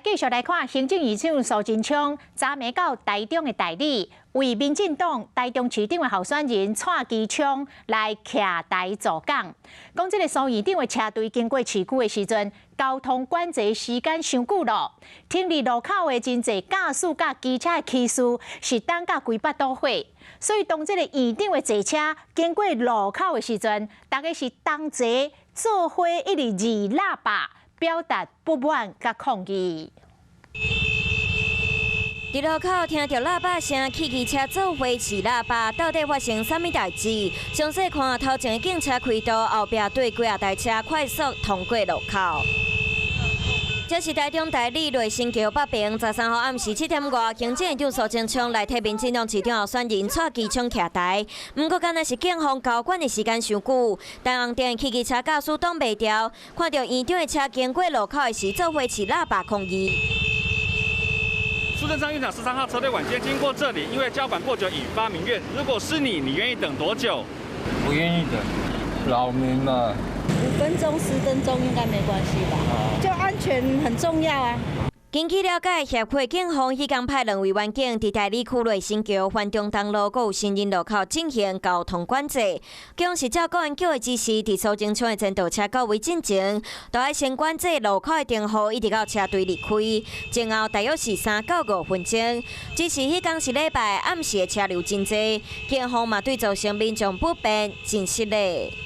繼續來看行政院長蘇貞昌，昨暝到台中的大里，為民進黨台中市長的候選人蔡其昌來徛台助講。講這个蘇院長的車隊經過市區的時陣，交通管制時間傷久咯，停佇路口的真濟駕駛佮機車的騎士是等甲規腹肚火，所以當這个院長的坐車經過路口的時陣，大家是同齊做伙一直按喇叭，表達不滿佮抗議。佇路口聽著喇叭聲，汽機車做伙試喇叭，到底發生啥物代誌？詳細看頭前的警車開道，後壁對幾仔台車快速通過路口。這是台中大里瑞新橋北爿，13號暗時7點外，行政院長蘇貞昌來替民進黨市長候選人蔡其昌徛台。毋過，敢若是警方交管的時間傷久，等紅燈汽機車駕駛擋袂牢，看著院長的車經過路口的時，做伙試喇叭抗議。蘇貞昌院長13號車隊晚間經過這裡，因為交管過久引發民怨。如果是你，你願意等多久？不願意等，擾民嘛。5分鐘、10分鐘應該沒關係吧？就安全很重要啊。根據了解，協會警方彼工派兩位員警佇大里區瑞新橋、環中東路閣有新仁路口進行交通管制。警是照公安局的指示，佇蘇貞昌的前導車到位進前，都愛先管制路口的燈號，一直到車隊離開。前後大約是3到5分鐘。只是彼工是禮拜暗時的車流真濟，警方嘛對造成民眾不便真失禮。